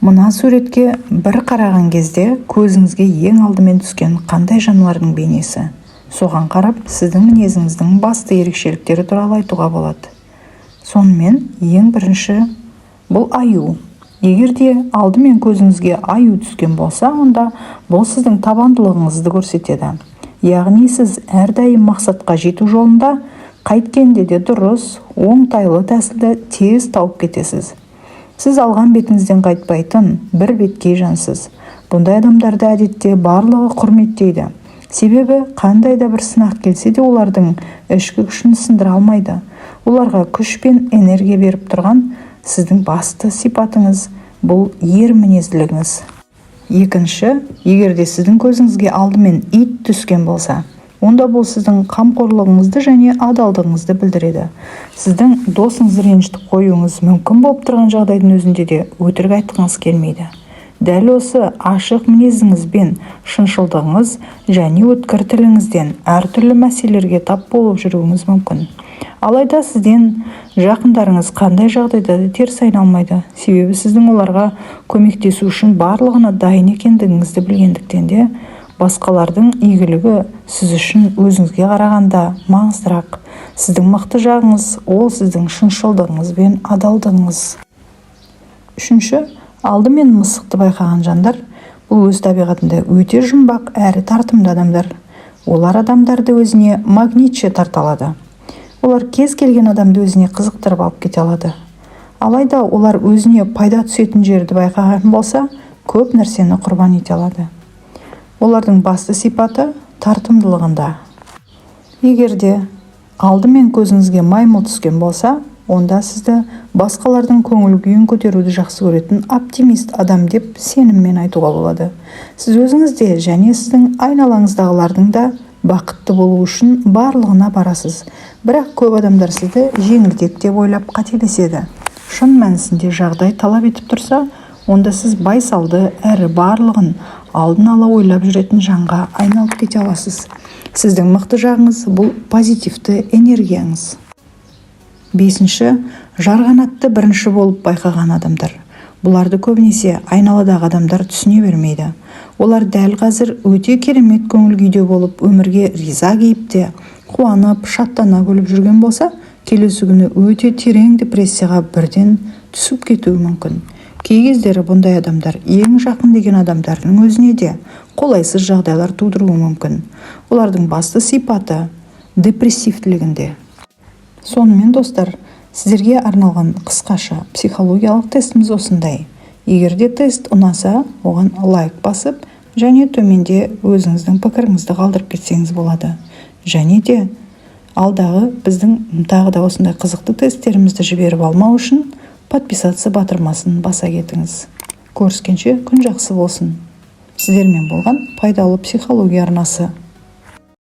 Мына суретке бір қараған кезде көзіңізге ең алдымен түскен қандай жануардың бейнесі? Соған қарап, сіздің мінезіңіздің басты ерекшеліктері туралы айтуға болады. Сонымен, ең бірінші бұл аю. Егер де алдымен көзіңізге аю түскен болса, онда бұл сіздің табандылығыңызды көрсетеді. Яғни сіз әрдайым мақсатқа жету жолында қайткенде де дұрыс, оңтайлы тәсілді тез тауып кетесіз. Сіз алған бетіңізден қайтпайтын бір беткей жансыз. Бұндай адамдарды әдетте барлығы құрметтейді, себебі қандай да бір сынақ келсе де, олардың ішкі күшін сындыра алмайды. Оларға күш пен энергия беріп тұрған сіздің басты сипатыңыз бұл ер мінезділігіңіз. Екінші, егер де сіздің көзіңізге алдымен ит түскен болса, онда бұл сіздің қамқорлығыңызды және адалдығыңызды білдіреді. Сіздің досыңызды ренжітіп қоюыңыз мүмкін болып тұрған жағдайдың өзінде де өтірік айтқыңыз келмейді. Дәл осы ашық мінезіңіз бен шыншылдығыңыз және өткір тіліңізден әртүрлі мәселелерге тап болып жүруіңіз мүмкін. Алайда сізден жақындарыңыз қандай жағдайда да теріс айналмайды, себебі сіздің оларға көмектесу үшін барлығына дайын екендігіңізді білгендіктен де, басқалардың игілігі сіз үшін өзіңізге қарағанда маңыздырақ. Сіздің мықты жағыңыз ол сіздің шыншылдығыңыз бен адалдығыңыз. Үшінші, алдымен мысықты байқаған жандар. Бұл өз табиғатында өте жұмбақ әрі тартымды адамдар. Олар адамдарды өзіне магнитше тарта алады. Олар кез келген адамды өзіне қызықтырып алып кете алады. Алайда олар өзіне пайда түсетін жерді байқаған болса, көп нәрсені құрбан ете алады. Олардың басты сипаты тартымдылығында. Егер де алдымен көзіңізге маймыл түскен болса, онда сізді басқалардың көңіл күйін көтеруді жақсы көретін оптимист адам деп сеніммен айтуға болады. Сіз өзіңіз де және сіздің айналаңыздағылардың да бақытты болуы үшін барлығына барасыз. Бірақ көп адамдар сізді жеңілтек деп ойлап қателеседі. Шын мәнісінде жағдай талап етіп тұрса, онда сіз байсалды әрі барлығын алдын ала ойлап жүретін жанға айналып кете аласыз. Сіздің мықты жағыңыз бұл позитивті энергияңыз. Бесінші, жарғанатты бірінші болып байқаған адамдар. Бұларды көбінесе айналадағы адамдар түсіне бермейді. Олар дәл қазір өте керемет көңіл күйде болып, өмірге риза кейіпте, қуанып, шаттана күліп жүрген болса, келесі күні өте терең депрессияға бірден түсіп кетуі мүмкін. Кей кездері бұндай адамдар ең жақын деген адамдарының өзіне де қолайсыз жағдайлар тудыруы мүмкін. Олардың басты сипаты депрессивтілігінде. Сонымен, достар, сіздерге арналған қысқаша психологиялық тестіміз осындай. Егер де тест ұнаса, оған лайк басып және төменде өзіңіздің пікіріңізді қалдырып кетсеңіз болады. Және де алдағы біздің тағы да осындай қызықты тесттерімізді жіберіп алмау үшін подписаться батырмасын баса кетіңіз. Көріскенше, күн жақсы болсын! Сіздермен болған «Пайдалы психология» арнасы.